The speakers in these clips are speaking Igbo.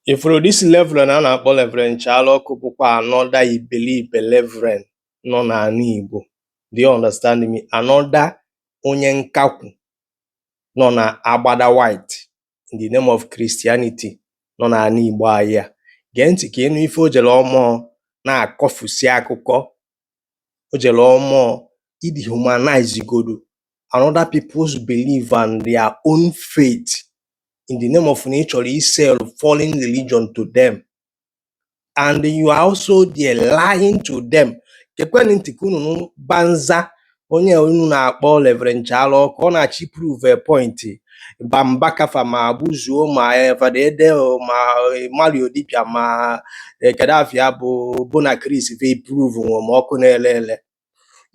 Ifuru this Reverend a na-akpọ Reverend Chalọkụ bụkwa another iberibe Reverend nọ n'ala Igbo. Do you understand me? Another onye nkakwu nọ na agbada white in the name of Christianity nọ n'ala Igbo anyị a. Gee ntị ka ịnụ ife o jere ọmụọ na-akọfusi akụkọ o jere ọmụọ idehumanize godu another people's belief and their own faith in the name of na ị chọrọ isell foreign religion to them, and you are also there lying to them. Gekwenụ ntị ka unu nụ banza onye unu na-akpọ Reverend Chalọkụ ọ na-achọ prove a point Bamba kafa ma gbuzuo ma Fada Ede o, ma Mario Dibia ma Kedafia bụ Bona Chris fe prove nwe ma ọkụ na-ele ele.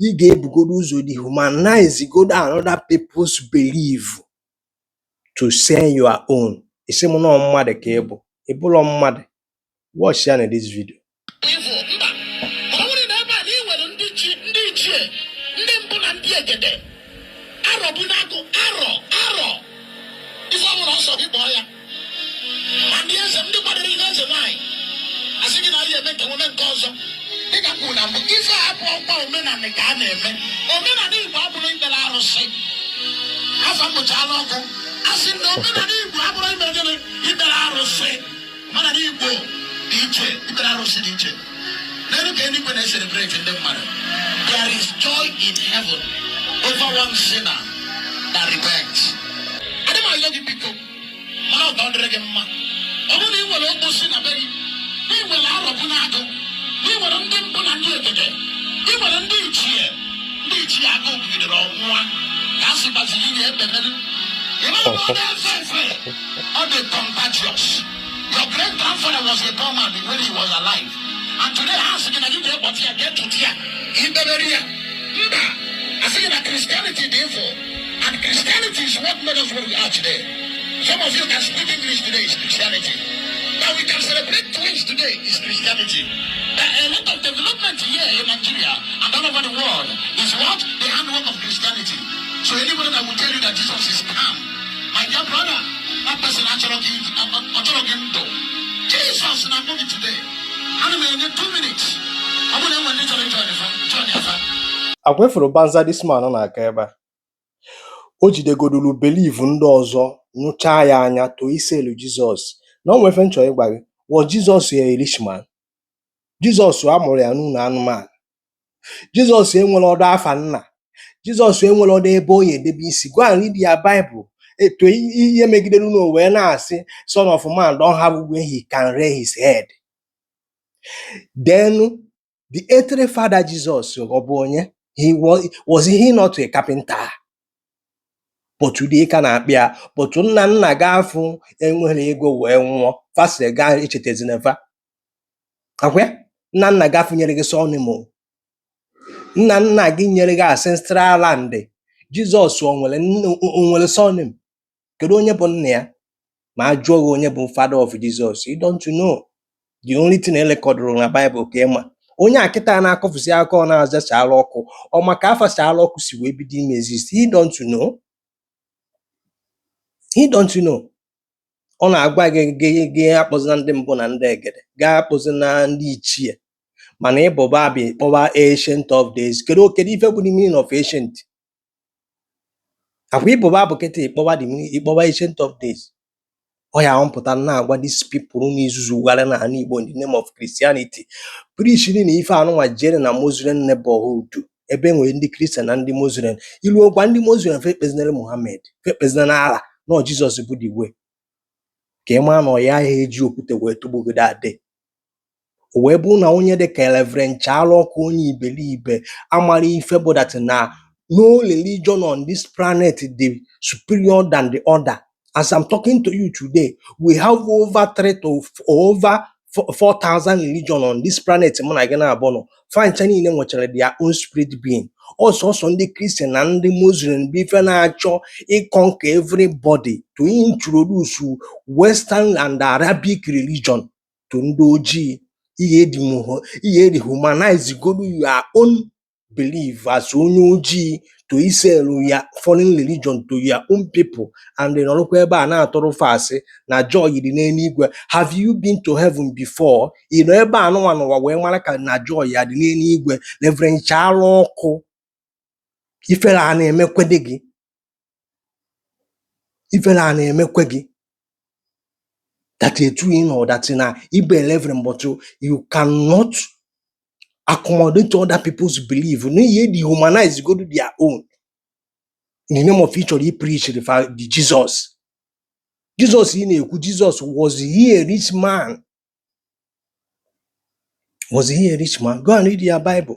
Ị ga-ebugodo ụzọ dehumanize godo another people's belief to sell your own. Isi m nọọ mmadụ ka ị bụ, ị bụlọ mmadụ. Watch ya na this video. Evil mba, ọ bụrụ na ebe a na ị nwere ndị chi, ndị ichie, ndị mbụ na ndị egede, arọ bụ n'agụ, arọ arọ, ife ọ bụla ọsọ gị kpọọ ya, ma ndị eze, ndị kwadoro ihe eze nwaanyị asị gị na ihe eme nke nweme nke ọzọ. Dịka m kwuru na mbụ, ife a abụọ kwa omenala ka a na-eme. Omenala Igbo abụrụ ikpere arụsị. Afọ mbụchala ọkụ asị na omenala Igbo abụrụ ime gịnị? Ikpere arụsị. Omenala Igbo dị iche, ikpere arụsị dị iche. N'elu ka eluigwe na-ecelebrate ndị mmadụ. There is joy in heaven over one sinner that repents. Adị m ayọ gị, biko, mana ọ ka ọ dịrị gị mma. Ọ bụrụ na ị nwere okposi na be gị, na ị nwere arọbụ n'agụ, na ị nwere ndị mbụ na ndị egede, ị nwere ndị ichie, ndị ichie agụụ bidoro ọnwụnwa ka a sị gbaziri ihe ekpemere. Ị mara na ọ na-efe efe, ọ dị contagious. Your great grandfather was a poor man when he was alive, and today ha sị gị na gị ga-ekpọta ya, ga-etụta ya ka ikpebere ya. Mba, asị gị na Christianity dị evil, and Christianity is what made us what we are today. Some of you can speak English today is Christianity. That we can celebrate twins today is Christianity. That a lot of development here in Nigeria and all over the world is what? The handwork of Christianity. So anybody that will tell you that Jesus is calm, my dear brother, that person actually ndụ. Jesus na-akpọ gị today. Ana m enye 2 minutes. Ọ bụrụ na enwe ndị chọrọ join fa, join ya fa. Akwefuru banza this man na-aka ebe a o jidegodulu belief ndị ọzọ nyụchaa ya anya to iselu Jizọs na o nwere ife m chọrọ ịgwa gị. Was Jesus a rich man? Jizọs a mụrụ ya n'ụlọ anụmanụ. Jizọs enwere ọdụ afa nna. Jizọs enwere ọdụ ebe ọ ya edebe isi. Go and read your Bible. Etu ihe megidere unu wee na-asị Son of Man don't have where he can lay his head. Then the earthly father Jesus, ọ bụ onye? He was he not a carpenter? But today ka na-akpị ya, but nna nna gị afụ enwere ego wee nwụọ fasịrị gaa echetazina fa akwa ya. Nna nna gị afụ nyere gị surname, nna nna gị nyere gị ancestral land. Jizọs o nwere o nwere surname? Kedu onye bụ nna ya? Ma a jụọ gị onye bụ father of Jesus, you don't know. The only thing elekọdụrụ na Bible ka ịma onye a kịta na-akọfusi aka ọ na-aza Chala Ọkụ ọ maka afa Chala Ọkụ si wee bido ime exist. He don't know, he don't know. Ọ na-agwa gị gị gị akpọzina ndị mbụ na ndị egede, gaa akpọzina ndị ichie, mana ịbụba abịa kpọwa Ancient of Days. Kedu ife bụ the meaning of ancient? Akwa ịbụba bụ kịta ịkpọwa the meaning, ịkpọwa Ancient of Days. Ọ ya mpụta na-agwa these people na-izuzugharị n'ala Igbo in the name of Christianity, preach na ife anụnwa jere na Muslim neighborhood ebe e nwere ndị Christian na ndị Muslim. Ilu gwa ndị Muslim fe ekpezinere Muhammad, fe ekpezinere Allah, na Jizọs bụ the way, ka ị maa na ọ ya eji okwute wee tụgbugide ade. O wee bụrụ na onye dịka Reverend Chala Ọkụ, onye iberibe, amara ife bụ that na no religion on this planet dị superior than the other. As I'm talking to you today, we have over three to over 4,000 religion on this planet. Mụ na gị na-abụ nọ fancha niile nwechara their own spirit being. Ọsọsọ ndị Christian na ndị Muslim bụ ife na-achọ ịconquer everybody to introduce Western and Arabic religion to ndị ojii. Ihe dehumanize godu your own belief as onye ojii. to isell ya foreign religion to your own people, and ị nọrọkwa ebe a na-atụrụ fa asị na joy dị n'eluigwe. Have you been to heaven before? Ị nọ ebe a nụnwa n'ụwa wee mara ka na joy ya dị n'eluigwe? Reverend Chala Ọkụ, ifere a na-emekwede gị, ifere a na-emekwe gị that etu ị nọ, that na ịbụ a reverend, but you cannot accommodate other people's belief, n'ihi dehumanize go to their own in the name of ị chọrọ preach the Jesus. Jesus ị na-ekwu, Jesus, was he a rich man? Was he a rich man? Go and read your Bible.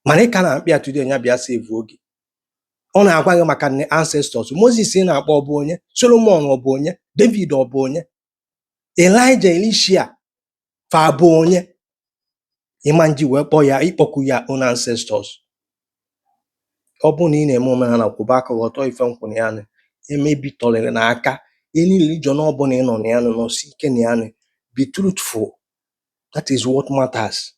Mana ị ka na-akpị ya today ya bịa save oge. Ọ na-agwa gị maka the ancestors. Moses ị na-akpọ, ọ bụ onye? Solomon, ọ bụ onye? David, ọ bụ onye? Elijah, Elisha, fa bụ onye? Ịma nji wee kpọọ ya ịkpọku ya own ancestors. Ọ bụrụ na ị na-eme omenala, kwụba aka gị ọtọ. Ife nkwụ na ya nị emebitọrịrị n'aka any religion ọbụla ị nọ na ya nị, nọsi ike na ya nị. Be truthful, that is what matters.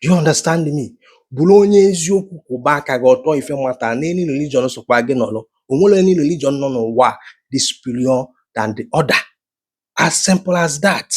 Do you understand me? Bụrụ onye eziokwu, kwụba aka gị ọtọ. Ife mata na any religion sokwa gị nọrọ, o nwere any religion nọ n'ụwa a dị superior than the other, as simple as that.